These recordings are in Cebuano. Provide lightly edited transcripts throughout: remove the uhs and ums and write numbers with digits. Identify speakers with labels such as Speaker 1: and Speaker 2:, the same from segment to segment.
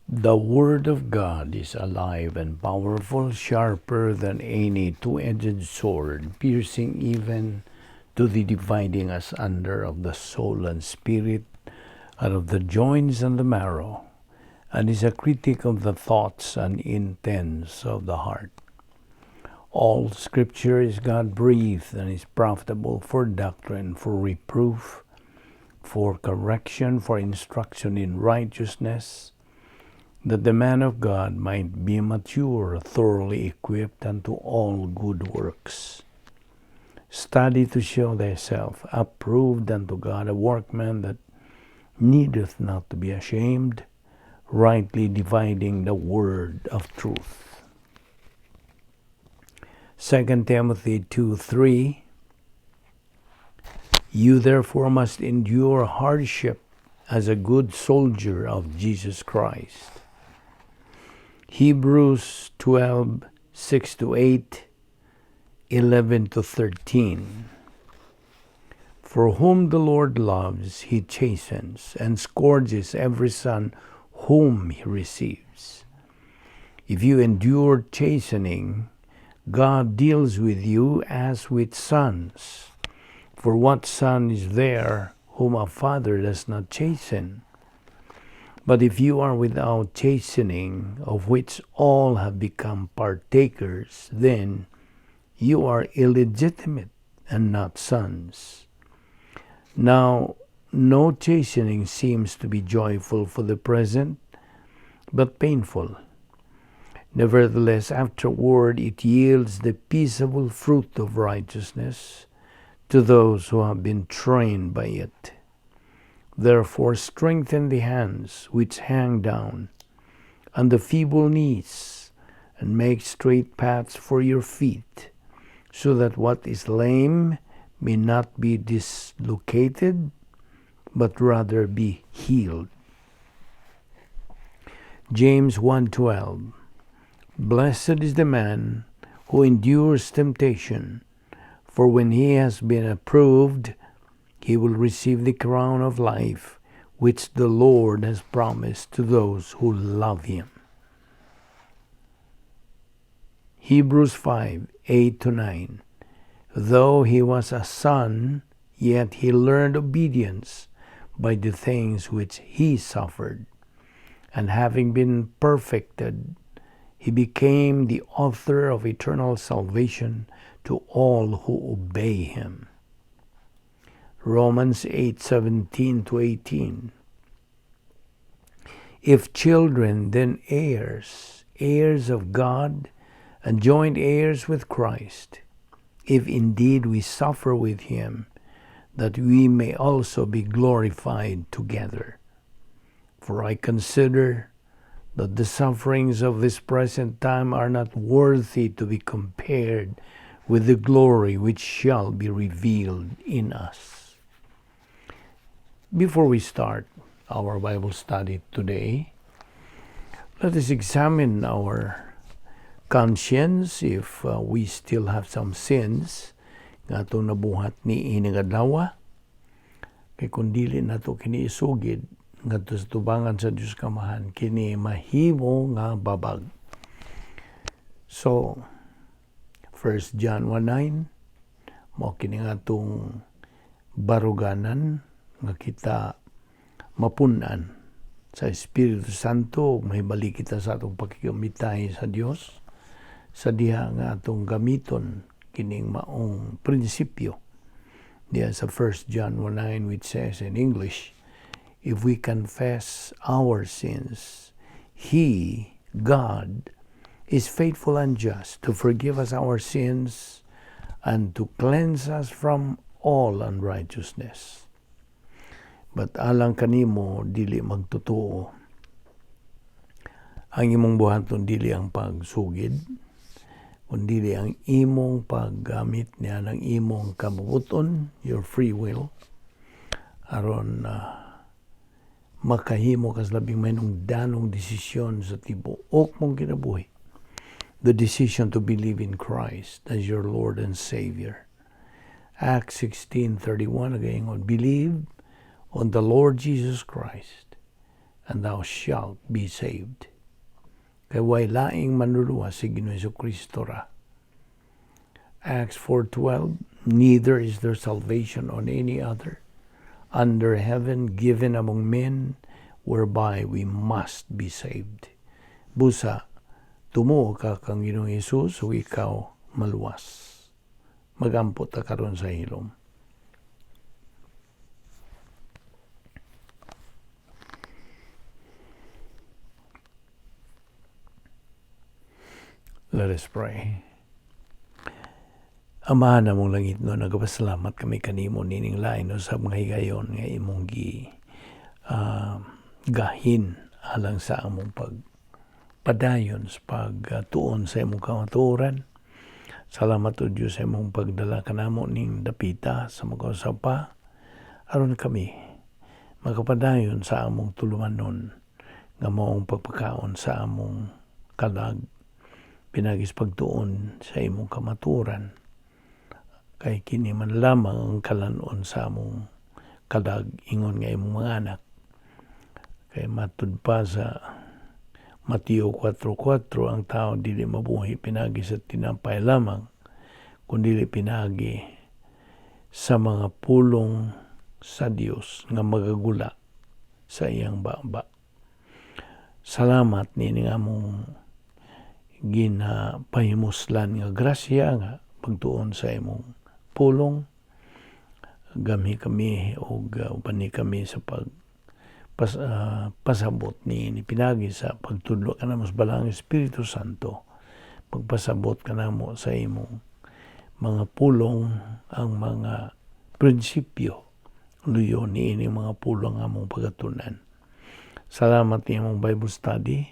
Speaker 1: The Word of God is alive and powerful, sharper than any two-edged sword, piercing even to the dividing asunder of the soul and spirit, and of the joints and the marrow, and is a critic of the thoughts and intents of the heart. All Scripture is God-breathed and is profitable for doctrine, for reproof, for correction, for instruction in righteousness, that the man of God might be mature, thoroughly equipped unto all good works. Study to show thyself approved unto God, a workman that needeth not to be ashamed, rightly dividing the word of truth. 2 Timothy 2:3. You therefore must endure hardship as a good soldier of Jesus Christ. Hebrews 12:6 to 8, 11 to 13. For whom the Lord loves, he chastens and scourges every son whom he receives. If you endure chastening, God deals with you as with sons. For what son is there whom a father does not chasten? But if you are without chastening, of which all have become partakers, then you are illegitimate and not sons. Now, no chastening seems to be joyful for the present, but painful. Nevertheless, afterward it yields the peaceable fruit of righteousness to those who have been trained by it. Therefore, strengthen the hands which hang down, and the feeble knees, and make straight paths for your feet, so that what is lame may not be dislocated, but rather be healed. James 1:12. Blessed is the man who endures temptation, for when he has been approved, he will receive the crown of life which the Lord has promised to those who love him. Hebrews 5:8 to 9. Though he was a son, yet he learned obedience by the things which he suffered. And having been perfected, he became the author of eternal salvation to all who obey him. Romans 8:17 to 18. If children, then heirs, heirs of God, and joint heirs with Christ, if indeed we suffer with him, that we may also be glorified together. For I consider that the sufferings of this present time are not worthy to be compared with the glory which shall be revealed in us. Before we start our Bible study today, let us examine our conscience if we still have some sins nga atong nabuhat niining adlaw. Kay kung dili nato kini isugid ngadto sa tubangan sa Dios Kamahan, kini mahimo nga babag. So, 1 John 1:9, mao kini nga atong baruganan nga kita mapun-an sa Espiritu Santo ug mahibalik kita sa atong pakigamitay sa Dios sa diha nga atong gamiton kining maong prinsipyo diha sa 1 John 1:9, which says in English, "If we confess our sins, He, God, is faithful and just to forgive us our sins and to cleanse us from all unrighteousness." But alang kanimo dili magtotoo, ang imong buhaton dili ang pagsugid, kundi ang imong paggamit niya ng imong kabubuton, your free will, aron makahimo kas labing mahinungdanong desisyon sa tibuok mong kinabuhi. The decision to believe in Christ as your Lord and Savior. Acts 16:31 nagaingon, "Believe on the Lord Jesus Christ, and thou shalt be saved. Kay way laing manluluwas, si Ginoo Kristo ra. Acts 4:12, "Neither is there salvation on any other under heaven given among men whereby we must be saved." Busa, tumuo ka kang Ginoong Hesus ug ikaw maluwas. Magampo ta karon sa hilom. Let us pray. Amahan namong langitnon, nagapasalamat kami kanimo nining lain sa mga higayon nga imong gi gahin alang sa among pagpadayon sa pagtuon sa imong kamatuoran. Salamat o Diyos sa imong pagdala kanamo ning dapita sa mga pa aron kami makapadayon sa among tulumanon nga maong pagpakaon sa among kalag pinaagi sa pagtuon sa imong kamatuoran, kay kini man lamang ang kalan-on sa among kalag ingon nga imong mga anak. Kay matud pa sa Mateo 4:4, ang tao dili mabuhi pinagi sa tinapay lamang, kundi pinagi sa mga pulong sa Dios nga magagula sa iyang baba. Salamat nining among ginapahimuslan nga grasya nga pagtuon sa imong pulong. Gamhi kami og ubani kami sa pag pasabot ni pinagi sa pagtudlo kanamo sa Balaang Espiritu Santo, pagpasabot kanamo sa imong mga pulong, ang mga prinsipyo luyo niini mga pulong among pagatunan. Salamat ni imong Bible study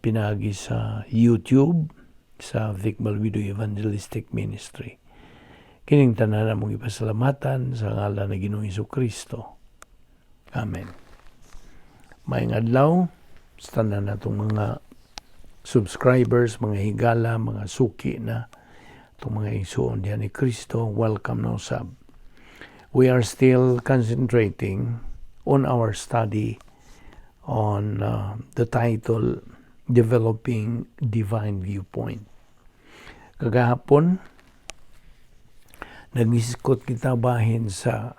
Speaker 1: pinagi sa YouTube sa Vic Balbido Evangelistic Ministry. Kining tanan among ipasalamatan sa ngalan ng Ginoong Kristo. Amen. Maayong adlaw sa tanan natong mga subscribers, mga higala, mga suki na itong mga igsuon diha ni Kristo, welcome na usab. We are still concentrating on our study on the title Developing Divine Viewpoint. Kagahapon, nag-iskot kita bahin sa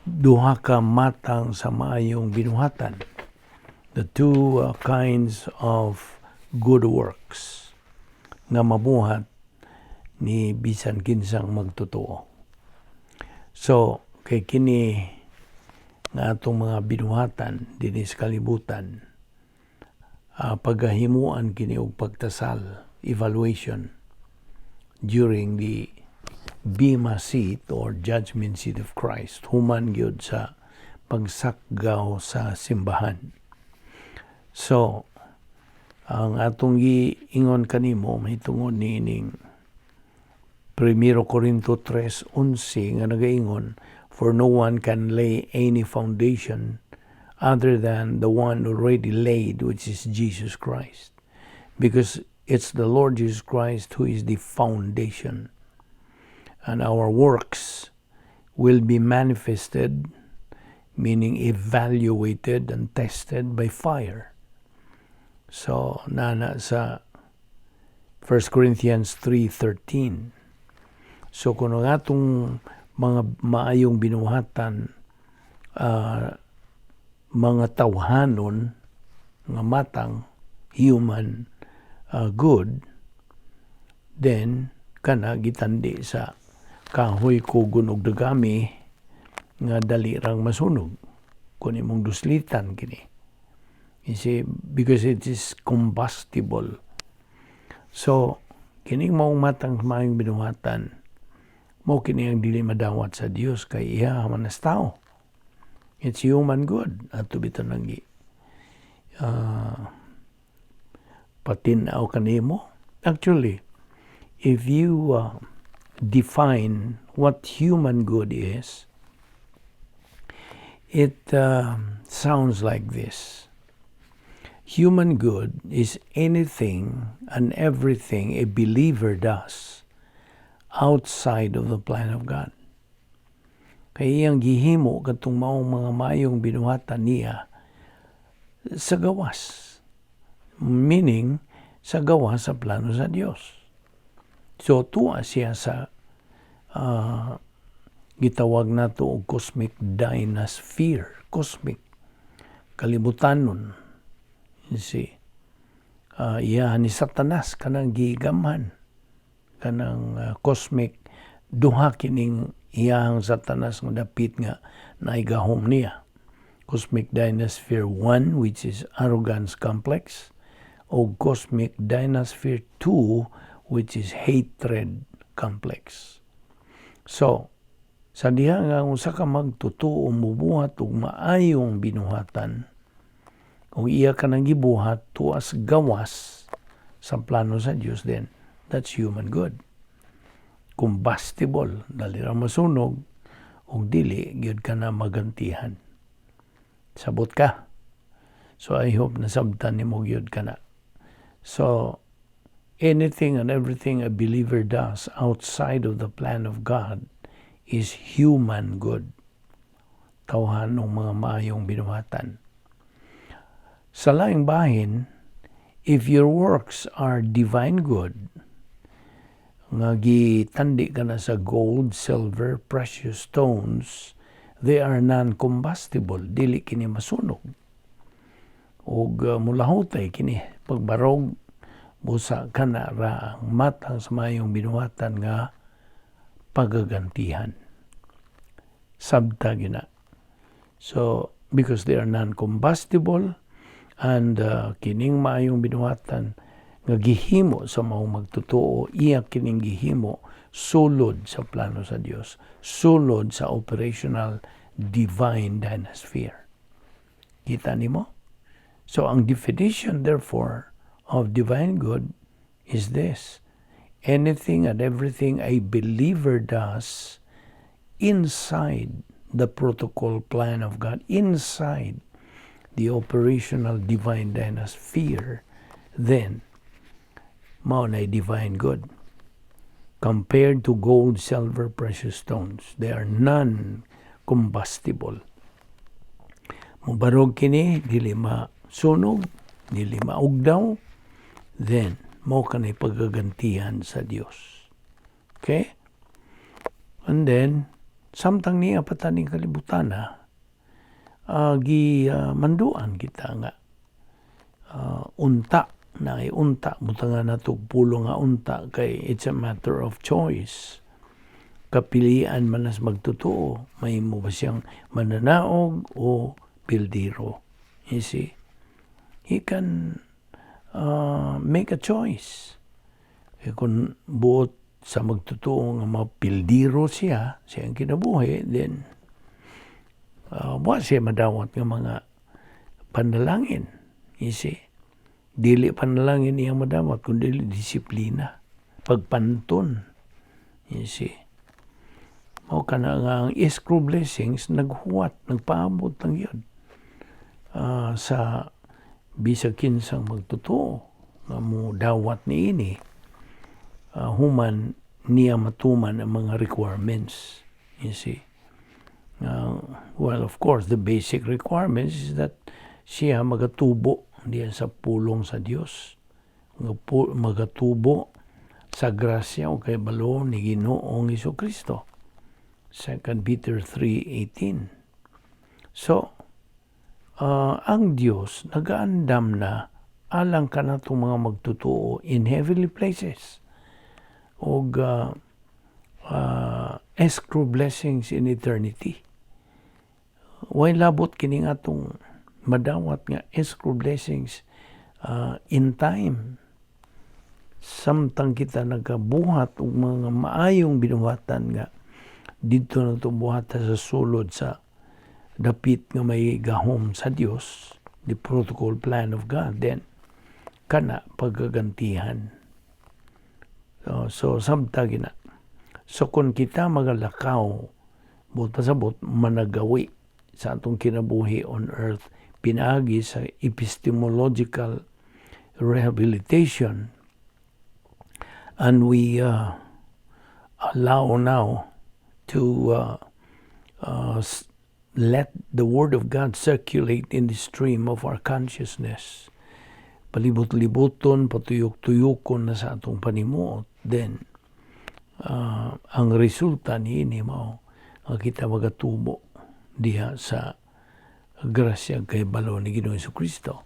Speaker 1: duha ka matang sa maayong binuhatan. The two kinds of good works nga mabuhat ni bisan kinsang magtotoo. So, kay kini nga atong mga binuhatan dinhi sa kalibutan, pagahimuan kini og pagtasal, evaluation during the Bema seat or judgment seat of Christ, human gyud sa pagsakgaw sa simbahan. So, ang atong giingon kanimo mahitungod niining 1 Corinto 3:11 nga nagaingon, "For no one can lay any foundation other than the one already laid, which is Jesus Christ." Because it's the Lord Jesus Christ who is the foundation. And our works will be manifested, meaning evaluated and tested by fire. So, nana sa 1 Corinthians 3:13. So, kung ang atong mga maayong binuhatan, mga tawhanon nga matang, human good, then kana gitandi sa kahoy, kugon og dagami nga dali rang masunog kung imong duslitan kini. You see, because it is combustible. So, kining maong matang maayong binuhatan, mo kini ang dili madawat sa Dios kay iya man as tao. It's human good. Ato bitaw nang patin-aw kanimo. Actually, if you define what human good is, it sounds like this. Human good is anything and everything a believer does outside of the plan of God. Kay iyang gihimo katong maong mga maayong binuhatan niya sa gawas. Meaning, sa gawas sa plano sa Dios. So, tuwa siya sa gitawag nato og cosmic dynasphere. Cosmic. Kalibutanon. You see? Iya ni Satanas kanang gigamhan, kanang cosmic, duha kining iyang Satanas nga dapit nga naigahom niya: Cosmic Dynasphere 1, which is arrogance complex, o Cosmic Dynasphere 2, which is hatred complex. So sa diha nga ang usa ka magtotoo mubuhat og maayong binuhatan, kung iya ka nang gibuhat tuas gawas sa plano sa Dios, then that's human good. Combustible, dali ra masunog ug dili gyud ka na magantihan. Sabot ka? So I hope nasabtan nimo gyud kana. So anything and everything a believer does outside of the plan of God is human good. Tawhan ng mga maayong binuhatan. Sa laing bahin, if your works are divine good, nga gitandi ka na sa gold, silver, precious stones, they are non-combustible, dili kini masunog. Og mulahutay kini pagbarog, busa kana ra ang matang sa mayong binuhatan nga pagagantihan. Sabta gina. So, because they are non-combustible, and kining maayong binuhatan nga gihimo sa maong magtotoo, iya kining gihimo sulod sa plano sa Dios, sulod sa operational divine dynasphere. Kita nimo? So ang definition, therefore, of divine good is this: anything and everything a believer does inside the protocol plan of God, inside the operational divine dynasphere, then mao na divine good. Compared to gold, silver, precious stones, they are non-combustible. Mubarog kini, dili masunog, dili maugdaw, then mao kanay pagagantihan sa Dios. Okay? And then, samtang niya pa taning kalibutan, gi manduan kita nga unta na unta butangan nato pulo nga unta, kay it's a matter of choice. Kapilian man nas magtotoo, mahimo ba siyang mananaog o pildiro. You see, he can make a choice. Kaya kung buot sa magtotoo nga mapildiro siya siyang kinabuhi, then wa siya madawat nga mga panalangin. You see, dili panalangin iyang madawat kundi disiplina, pagpanton. You see, mao kana nga ang escrow blessings naghuwat, nagpaabot lang yun sa bisag kinsang magtotoo nga mo dawat niini, human niya matuman ang mga requirements. You see, well, of course, the basic requirements is that siya magatubo diyan sa pulong sa Dios, magatubo sa grasya o kahibalo ni Ginoong Kristo. 2 Peter 3:18. So, ang Dios nagaandam na alang kanatong mga magtotoo in heavenly places og escrow blessings in eternity. Way labot kining atong madawat nga escrow blessings in time samtang kita nagabuhat og mga maayong binuhatan nga didto na buhata sa sulod sa dapit nga may gahom sa Dios, the protocol plan of God, then kana pagagantihan. So samta gina. So kung kita magalakaw, buot pasabot, managawi sa atong kinabuhi on earth pinaagi sa epistemological rehabilitation, and we allow now to let the Word of God circulate in the stream of our consciousness. Palibot-libuton, patuyok-tuyokon na sa atong panimuot. Then, ang resulta niini mao nga kita magatubo diha sa grasya kay balo ni Ginoong Kristo.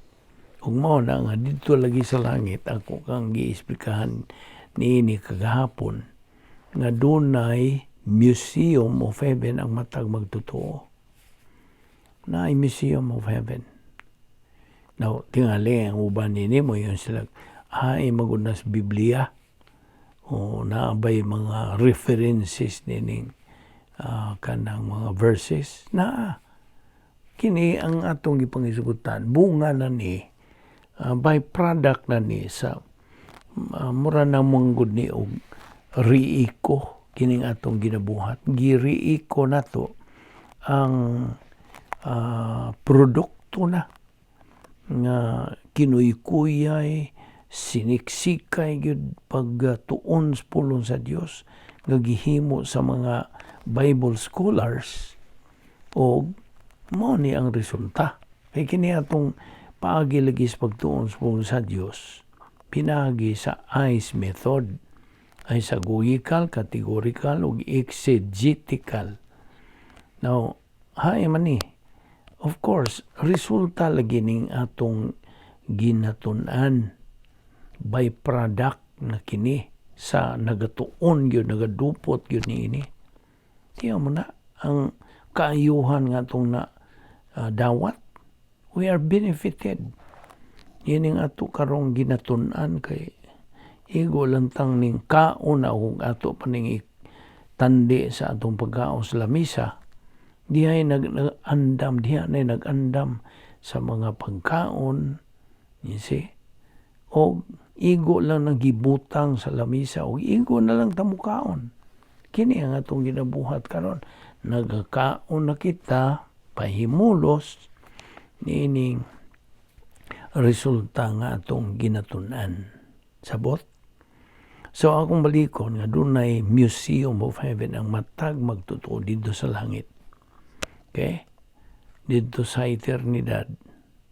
Speaker 1: Ug mao na nga didto lagi sa langit, ako kang giesplikahan niini kagahapon, nga dunay Museum of Heaven ang matag magtotoo. Naay Museum of Heaven. Now, tingali ang uban nini mo yun sila, ay magunas Biblia o naabay mga references nining kanang mga verses na kini ang atong gipangisugutan, bunga na ni, byproduct na ni sa mura na manggod ni og riiko. Kining atong ginabuhat, giriiko nato ang produkto na nga kinuykuyay, siniksikay gyud pagtuon sa pulong sa Dios nga gihimo sa mga Bible scholars, og mao ni ang resulta. Kay kini atong paagi lagi sa pagtuon sa pulong sa Dios, pinaagi sa ICE method, ay sa logical, categorical ug exegetical. Now, hae man ni. Of course, resulta lagi ning atong ginatun-an, byproduct na kini sa nagatuon gyud, nagadupot gyud niini. Tiyan mo na ang kaayuhan nga atong na dawat. We are benefited. Ining ato karong ginatun-an kay igo lang tang ning kaon na kung ato pa ning tandi sa atong pagkaon sa lamisa. Dihay nag-andam, diha na nag-andam sa mga pagkaon, you see? O igo lang nang gibutang sa lamisa o igo na lang tamukaon. Kini ang atong ginabuhat karon. Nagakaon na kita pahimulos niining resulta nga atong ginatun-an. Sabot? So akong balikon nga dunay Museum of Heaven ang matag magtotoo didto sa langit. Okay? Didto sa eternidad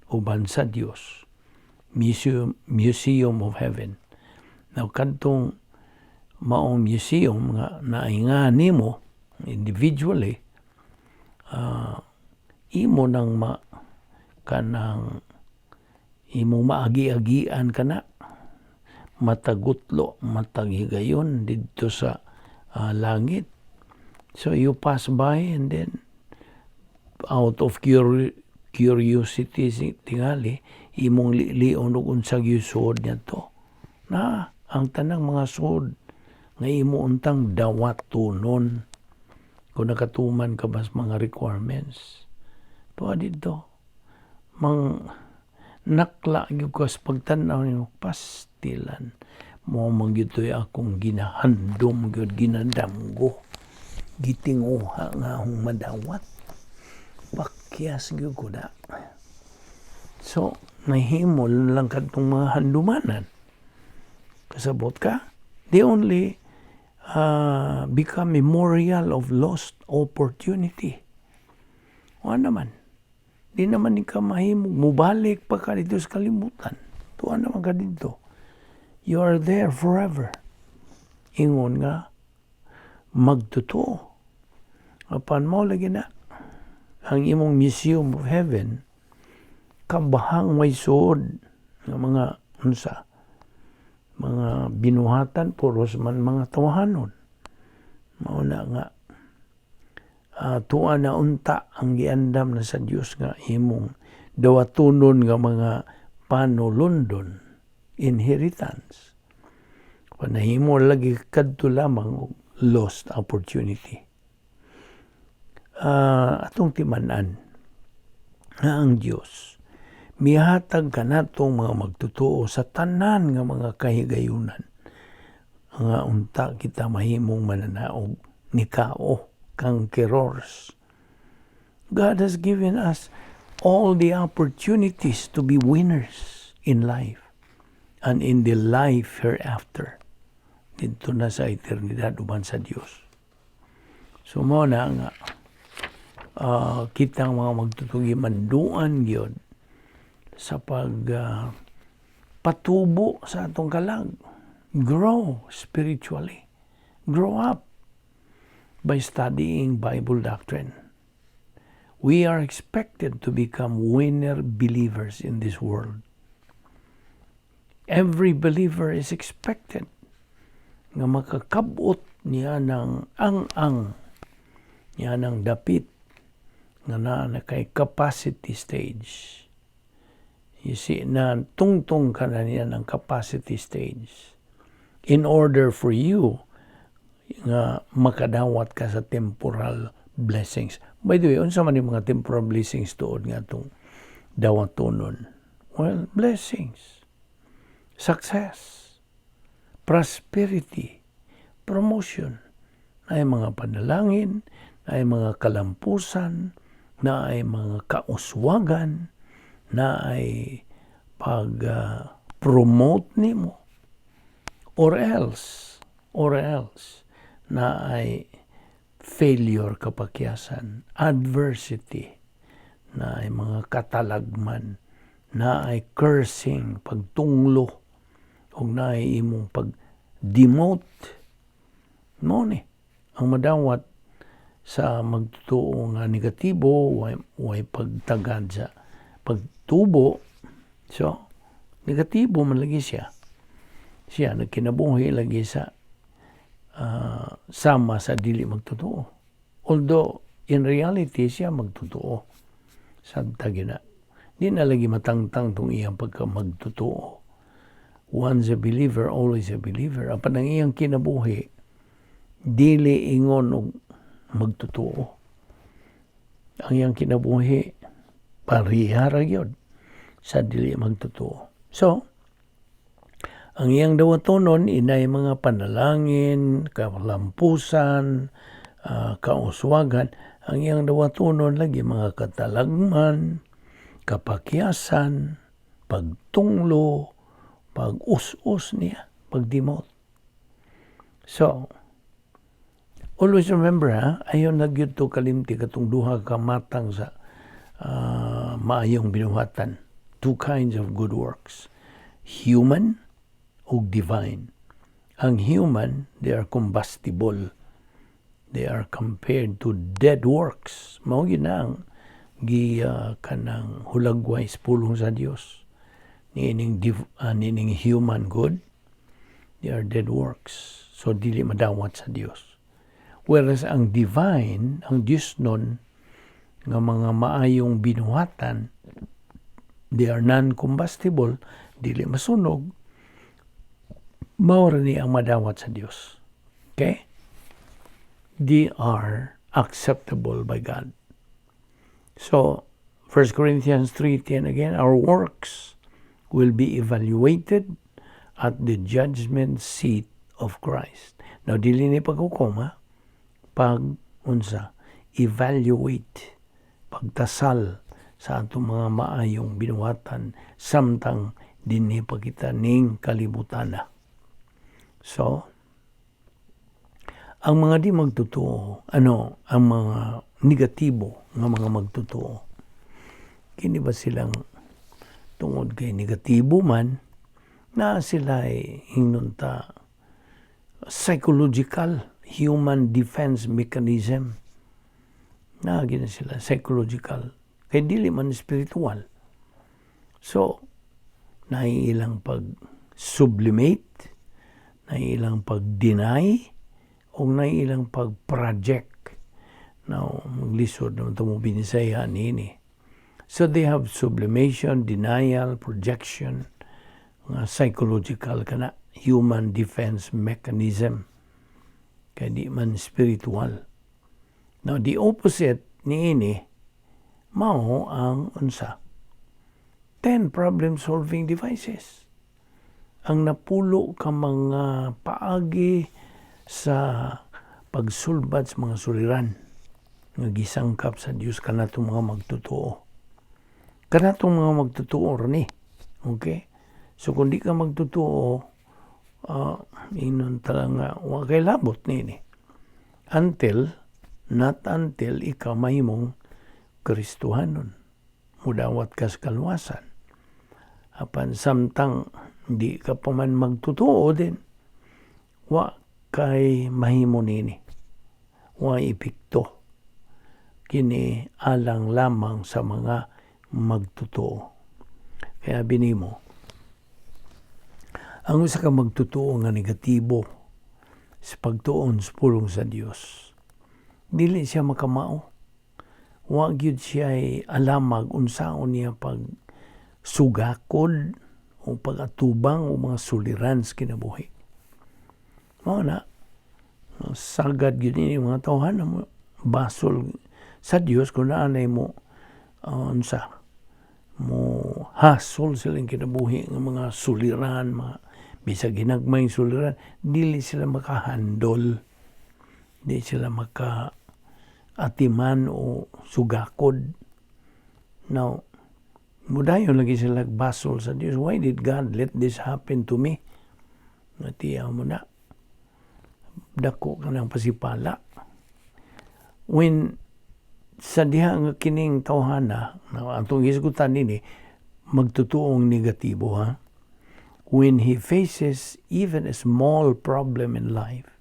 Speaker 1: uban sa Dios. Museum of Heaven. Now kadtong maong museum nga nainga nimo individually, imo nang ma kanang imong maagi-agian kana matagutlo, matag higayon didto sa langit. So you pass by and then out of curiosity tingali imong lilion og unsa gyud niya to na ang tanang mga sud nga imo untang dawatonon kung nakatuman ka ba sa mga requirements. Tuwa didto mang nakla gyud ka sa pagtan-aw nimo, pastilan mo man gyud to'y akong ginahandom gyud, ginadamgo, gitinguha nga akong madawat, pakyas gyud ko da. So nahimo lang kadtong mga handumanan, kasabot ka? They only become memorial of lost opportunity. Wa naman, di naman ka mahimog mubalik pa ka dito sa kalimutan. Tuwa naman ka dito, you are there forever ingon nga magtotoo. Apan mo lagi na ang imong Museum of Heaven, kabahang may suod nga mga unsa mga binuhatan, puros man mga tawahanon. Mao na nga tuwa na unta ang giandam na sa Dios nga imong dawatonon nga mga panulundon, inheritance. Panahimo lagi kadto lamang og lost opportunity. Atong timan-an nga ang Dios mihatag kanatong mga magtotoo sa tanan nga mga kahigayunan nga unta kita mahimong mananaog ni kao, conquerors. God has given us all the opportunities to be winners in life and in the life hereafter, didto na sa eternidad uban sa Dios. So mo na nga Kitang mga magtotoo gimanduan gyud sa pag patubo sa atong kalag. Grow spiritually. Grow up by studying Bible doctrine. We are expected to become winner believers in this world. Every believer is expected nga makakabot niya ng ang-ang, niya ng dapit nga naa na kay capacity stage. You see, na tungtong ka na niya ng capacity stage in order for you nga makadawat ka sa temporal blessings. By the way, unsa man yung mga temporal blessings tuod nga atong dawatonon? Well, blessings, success, prosperity, promotion, naay mga panalangin, naay mga kalampusan, naay mga kauswagan, naay pag promote nimo, or else naay failure, kapakyasan, adversity, naay mga katalagman, naay cursing, pagtunglo, ug naay imong pag-demote. Mao ni ang madawat sa magtotoo nga negatibo, way pagtagad sa pagtubo. So, negatibo man lagi siya. Siya nagkinabuhi lagi sa sama sa dili magtotoo. Although, in reality, siya magtotoo. Sabta gina. Di na lagi matangtang tong iyang pagka magtotoo. Once a believer, always a believer. Apan ang iyang kinabuhi, dili ingon og magtotoo. Ang iyang kinabuhi, pareha ra gyud sa dili magtotoo. So, ang iyang dawatonon inay mga panalangin, kalampusan, kauswagan. Ang iyang dawatonon lagi mga katalagman, kapakyasan, pagtunglo, pag-us-us niya, pag-demote. So, always remember ha, ayaw na gyud to kalimti katong duha ka matang sa maayong binuhatan. Two kinds of good works. Human ug divine. Ang human, they are combustible. They are compared to dead works. Mao gyud na ang gi kanang hulagway sa pulong sa Dios. Niining human good, they are dead works. So dili madawat sa Dios. Whereas ang divine, ang Dios nun, nga mga maayong binuhatan, they are non-combustible, dili masunog, mao ra ni ang madawat sa Dios. Okay? They are acceptable by God. So, 1 Corinthians 3:10 again, our works will be evaluated at the judgment seat of Christ. Now, dili ni paghukom, ha? Pag, unsa, evaluate, pagtasal sa atong mga maayong binuhatan samtang dinhi pa kita ning kalibutana. So, ang mga di magtotoo, ano, ang mga negatibo nga mga magtotoo, kini ba silang tungod kay negatibo man, na sila ay ingnon ta psychological human defense mechanism na gina sila psychological kay dili man spiritual. So naay ilang pag sublimate, naay ilang pag deny, o naay ilang pag project. Now, maglisod naman ito mo binisaya nini. So they have sublimation, denial, projection, nga psychological kana human defense mechanism. Kay di man spiritual. Now, the opposite niini mao ang unsa? 10 problem-solving devices. Ang napulo ka mga paagi sa pagsulbad sa mga suliran nga gisangkap sa Dios kanatong mga magtotoo. Kanatong mga magtotoo ra ni. Okay? So kung di ka magtotoo, ingnon talaga wa kay labot nini. Until, not until ikaw mahimong Kristohanon. Mudawat ka sa kaluwasan. Apan samtang di ka pa man magtotoo din, wa kay mahimo nini. Wa epekto. Kini alang lamang sa mga magtotoo. Kaya binimo, ang usa ka magtotoo nga negatibo sa pagtuon sa pulong sa Dios, dili siya makamao. Wa gyud siya alamag unsaon niya pag sugakod o pag-atubang o mga suliran sa kinabuhi. Mao na, sagad gyud ini mga tawhana mo basol sa Dios kung naanay mo unsa mo hasol silang kinabuhi ng mga suliran, mga bisag ginagmay suliran, dili sila makahandol, di sila maka atiman o sugakod. Now, mudayon lagi sila basol sa Dios. "Why did God let this happen to me?" Natiyaw mo na. Dako ka ng pasipala. When sa diha nga kining tawhana, na atong hisgutan nini, magtutuong negatibo, ha? When he faces even a small problem in life,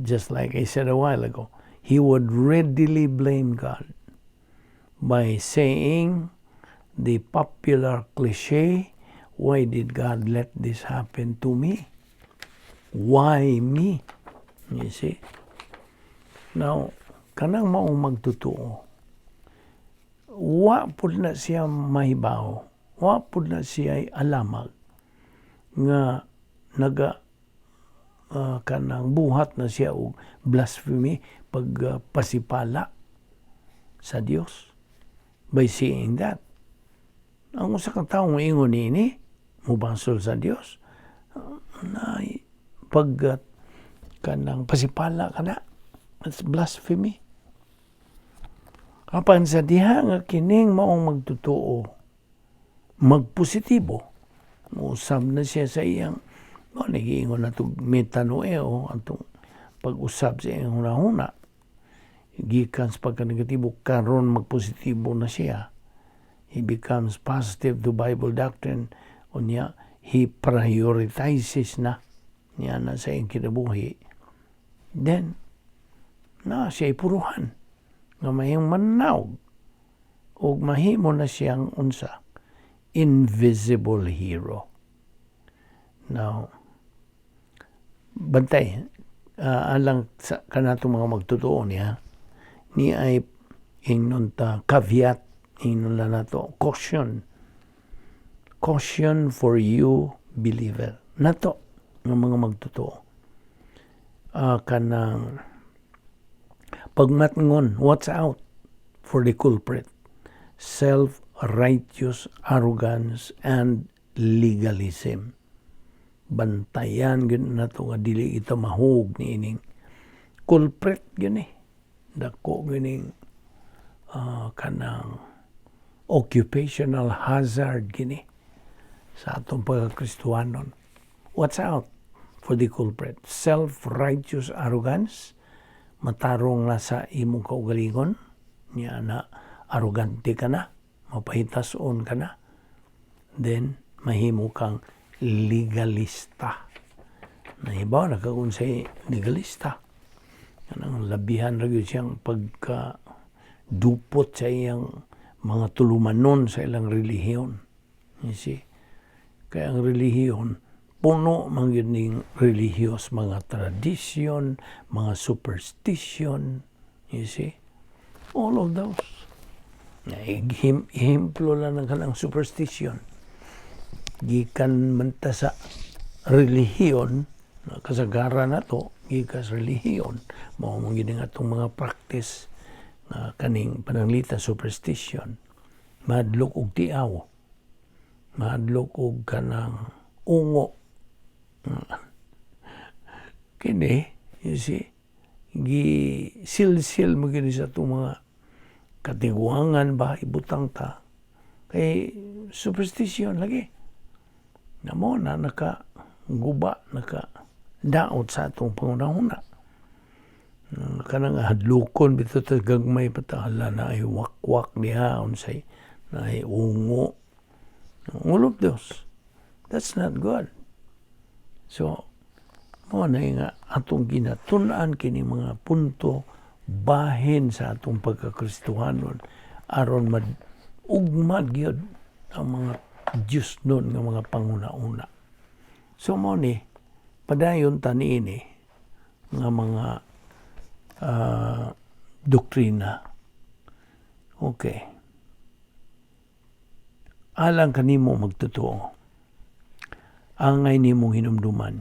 Speaker 1: just like I said a while ago, he would readily blame God by saying the popular cliche, "Why did God let this happen to me? Why me?" You see? Now, kanang maong magtotoo, wa pud na siya mahibaw, wa pud na siya alamag nga naga kanang buhat na siya og blasphemy, pag pasipala sa Dios by saying that. Ang usa ka tawo ingon niini, mubasol sa Dios, na pag kanang pasipala ka na, that's blasphemy. Apan sa diha nga kining maong magtotoo, magpositibo, muusab na siya sa iyang, mo nagiingon na itong metanoeo, atong pag-usab sa iyang hunahuna, gikan sa pagka-negatibo, karon magpositibo na siya. He becomes positive to Bible doctrine, unya he prioritizes na niya na sa iyang kinabuhi. Then, na siya ipuruhan nga mahimong mananaog ug mahimo na siyang unsa? Invisible hero. Now, bantay, alang sa kanatong mga magtotoo niya, ni ay ingnon ta caveat, ingnon lang nato, caution. Caution for you believer. Nato, ng mga magtotoo. Kanang pagmatngon, watch out for the culprit. Self-righteous arrogance and legalism. Bantayan gyud nato nga dili ito mahug ni ining culprit gyud eh. Dako gyud ning kanang occupational hazard gini sa atong pagkakristuhanon. Watch out for the culprit. Self-righteous arrogance, matarong na sa imong kaugalingon, niya na arrogante ka na, mapahitason ka na, then mahimo kang legalista. Nahibaw na ka kung say legalista. Kanang labihan ra gyud siyang pagka dupot sa iyang mga tulumanon sa ilang relihiyon. You see? Kaya ang relihiyon, puno man gyud ning relihios, mga tradisyon, mga superstition, you see? All of those. Ehemplo lang ng kanang superstition. Gikan man ta sa relihiyon, kasagaran na to, gikan sa relihiyon, mao man gyud ang atong mga practice nga kaning pananglita superstition. Mahadlok og tiaw, mahadlok og kanang ungo. Kini, you see, gi silsil mo gini sa atong mga katiguangan ba, ibutang ta. Kay superstition lagi. Namo na naka guba, naka daot sa atong pangunahuna. Kanang hadlukon bitaw ta, gagmay pa ta, hala, naay wakwak diha, unsay naay ungo. All of those. That's not good. So, mao na nga atong ginatun-an kini mga punto bahin sa atong pagkakristohanon aron mag-ugmad gyud ang mga Diyos nun nga mga panguna-una. So mao ni padayon ta niini nga mga doktrina. Okay. Alang kanimo magtotoo. Angay nimong hinumduman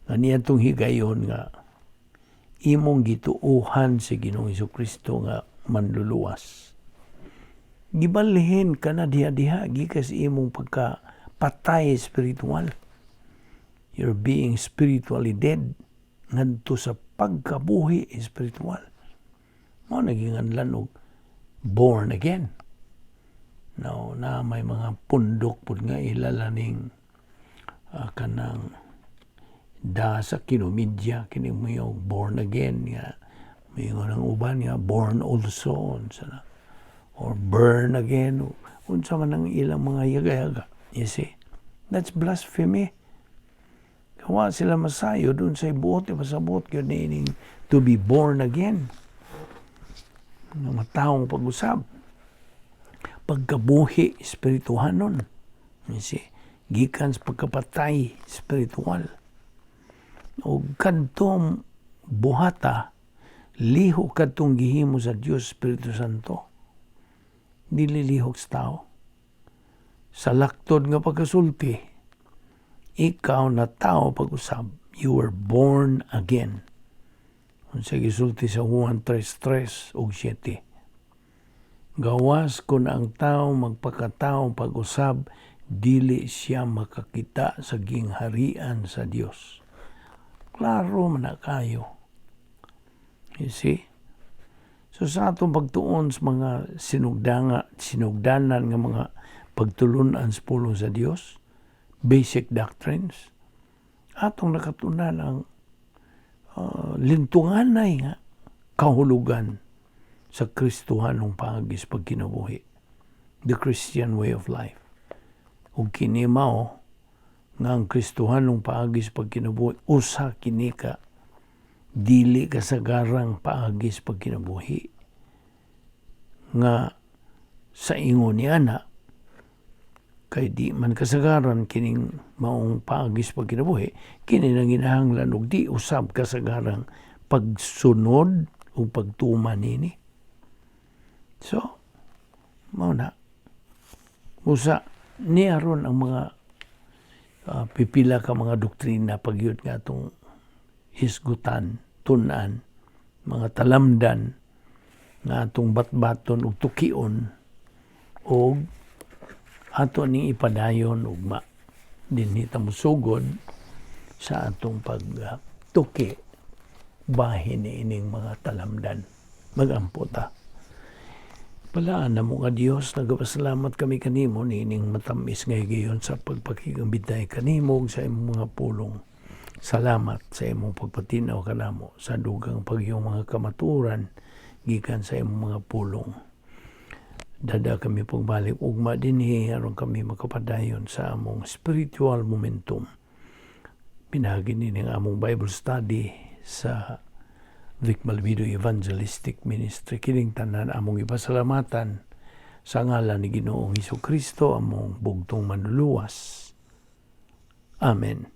Speaker 1: nga niadtong higayon nga imong gituuhan si Ginoong Kristo nga manluluwas. Gibalhin ka na diha-diha gikan sa imong pagka patay spiritual. You're being spiritually dead ngadto sa pagkabuhi spiritual. Mao nang og born again. Now, na may mga pundok pud nga ilala ning kanang da sa kinomedya kini mo born again nga moingon ang uban nga born also, unsa na, or burn again, unsa man ang ilang mga yaga-yaga. You see, that's blasphemy. Wa sila masayo dun sa buot pasabot gyud niining to be born again nga matawong pag-usab, pagkabuhi espirituhanon, you see, gikan sa pagkapatay spiritual. O kadtong buhata, lihok kadtong gihimo sa Dios Espiritu Santo, dili lihok sa tao. Sa laktod nga pagkasulti, ikaw na tao pag-usab, you were born again. Unsa gisulti sa Juan 3:3 ug 7? Gawas kung ang tao magpakatao pag-usab, dili siya makakita sa gingharian sa Dios. Klaro man na kayo. You see? So sa atong pagtuon sa mga sinugdanan nga mga pagtulunan sa pulong sa Dios, basic doctrines, atong nakatunan ang lintunganay nga kahulugan sa Kristohanong paagi sa pagkinabuhi. The Christian way of life. Ug kini mao nga ang Kristohanong paagi sa pagkinabuhi, usa kini ka dili kasagarang paagi sa pagkinabuhi nga sa ingon niya na kay di man kasagaran kining maong paagi sa pagkinabuhi, kini nang ginahanglan og di usab kasagarang pagsunod o pagtuman nini. So mao na usa ni aron ang mga pipila ka mga doktrina pagyud nga atong hisgutan, tun-an, mga talamdan nga atong batbaton ug tukion og ato ning ipadayon ugma dinhi ta mosugod sa atong pagtuki bahin ni ining mga talamdan. Magampo ta. Balaan namo nga Dios, nagapasalamat kami kanimo niining matamis nga higayon sa pagpakigambitay kanimo ug sa imong mga pulong. Salamat sa imong pagpatinaw kanamo sa dugang pagyong mga kamatuoran gikan sa imong mga pulong. Dada kami pagbalik ugma dinhi aron kami makapadayon sa among spiritual momentum. Pinaagi ni ang among Bible study sa Vic Malvido Evangelistic Ministry. Kining tanan among ipasalamatan sa ngalan ni Ginoong Hesus Kristo, among bugtong manluluwas. Amen.